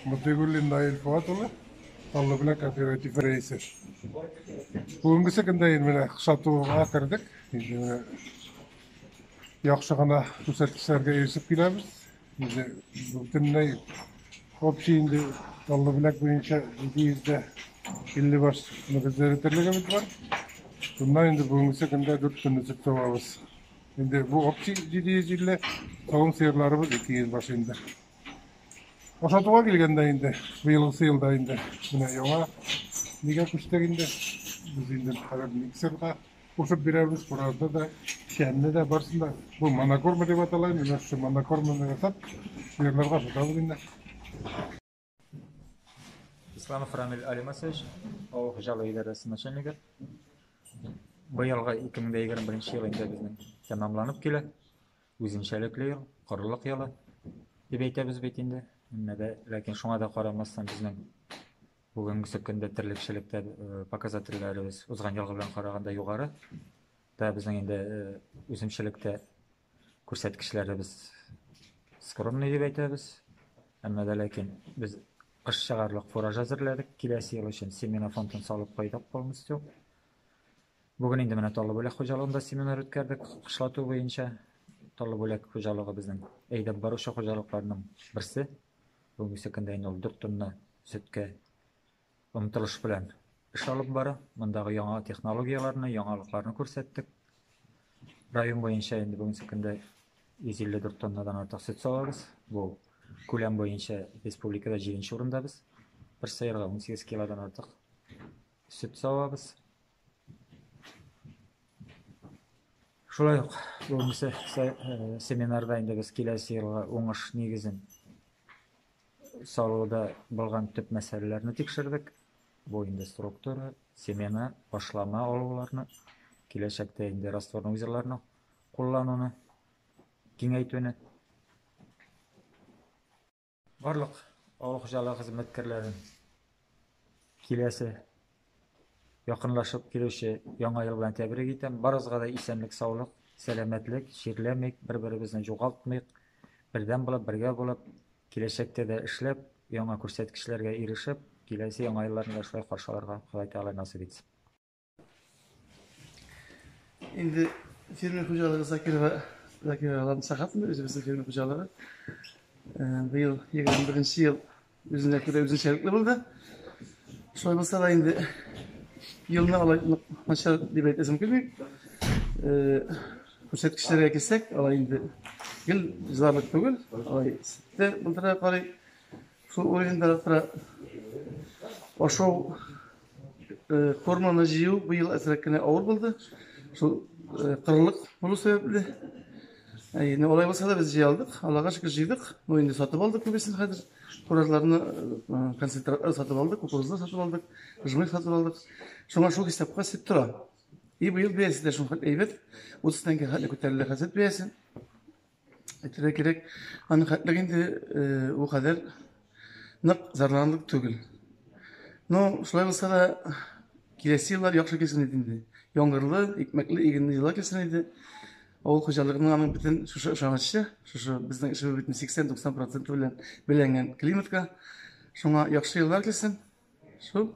Мотыйгуллин Наил Фуат улы, Таллы Бүләк кооператив рәисе. Бүгенгесе көндә инде менә сатуга кердек. Инде менә яхшы гына күрсәткечләргә ирешеп киләбез. Инде бөтенләй общий инде Таллы Бүләк буенча 750 баш мөгезле терлегебез бар. Шуннан инде бүгенгесе көндә 4 тонна сөт савабыз. Инде бу общий 750, савым сыерларыбыз 200 баш инде. Ашатуга килгәндә инде, быелгысы елда инде менә яңа нигә күчтек инде. Без инде хәзер миксерга кушып бирәбез, фуражны да, печәнне дә, барысын да. Бу монокорма дип атала инде, менә шушы монокорманы ясап, сыерларга ашатабыз инде. Исламов Рамил Алимасович, авыл хуҗалыгы идарәсе начальнигы. Быелгы 2021 ел инде безнең тәмамланып килә. Үзенчәлекле ел, корылык елы дип әйтәбез бит инде. Әмма дә ләкин шуңа да карамастан безнең бүгенге көндә терлекчелектә э, показательләребез узган елгы белән караганда югары. Да безнең инде э, үсемчелектә күрсәткечләребез скромный дип әйтәбез. Әмма дә ләкин без кыш чыгарлык фураж әзерләдек. Киләсе ел өчен семена фондын салып куйдык полностью. Бүген инде менә Таллы Бүләк хуҗалыгында семинар үткәрдек кышлату буенча. Таллы Бүләк хуҗалыгы безнең әйдәп баручы хуҗалыкларның берсе. Бүгенге көндә инде ул 4 тонна сөткә омтылыш белән эш алып бара. Мондагы яңа технологияләрне, яңалыкларны күрсәттек. Район буенча инде бүгенге көндә 154 тоннадан артык сөт савабыз. Бу күләм буенча республикада 7 урында без. Бер сыерга 18 килодан артык сөт савабыз. Шулай ук бүгенге э, семинарда инде без киләсе елга уңыш нигезен салуда булган төп мәсьәләләрне тикшердек. Бу инде структура, семена, башлама алуларны, киләчәктә инде растворный узелларны куллануны киңәйтүне. Барлык авыл хуҗалыгы хезмәткәрләрен киләсе якынлашып килүче яңа ел белән тәбрик итәм. Барыгызга да исәнлек, саулык, сәламәтлек, чирләмик, бер-беребезне югалтмыйк, бердәм булып, бергә булып, киләчәктә дә эшләп, яңа күрсәткечләргә ирешеп, киләсе яңа елларны да шулай каршы алырга Ходай Тәгалә насыйп итсен. Инде фермер хуҗалыгы Закирова Закирова Алан Сахатовна үзебезнең фермер хуҗалыгы. Э, быел 21 ел үзенә күрә үзенчәлекле булды. Шулай булса да инде елны алай начар дип әйтәсем килми. Э, күрсәткечләргә килсәк, алай инде гел зарлык түгел, алай сөттә былтырга карый шул уровеньда тора. Ашау Э, форманы җыю быел әзрәк кенә авыр булды. Шул э, кырылык булу сәбәпле. Э, инде алай булса да без җыя алдык. Аллага шөкер җыйдык. Ну инде сатып алдык күбесен хәзер. Фуражларны, концентратлар сатып алдык, кукурузны сатып алдык, жмых сатып алдык. Шуңа шул хисапка сөт тора. И быел бәясе дә шул хәтле әйбәт. 30 тәңкә хәтле күтәрелде хәзер бәясе. Әйтергә кирәк, аның хәтлек инде ул кадәр нык зарланырлык түгел. Но шулай булса да, киләсе еллар яхшы килсен иде инде. Яңгырлы, икмәкле, игенле еллар килсен иде. Авыл хуҗалыгының аның бөтен шушы ышанычы, шушы безнең эшебез бөтен 80-90 проценты белән бәйләнгән климатка. Шуңа яхшы еллар килсен. Шул.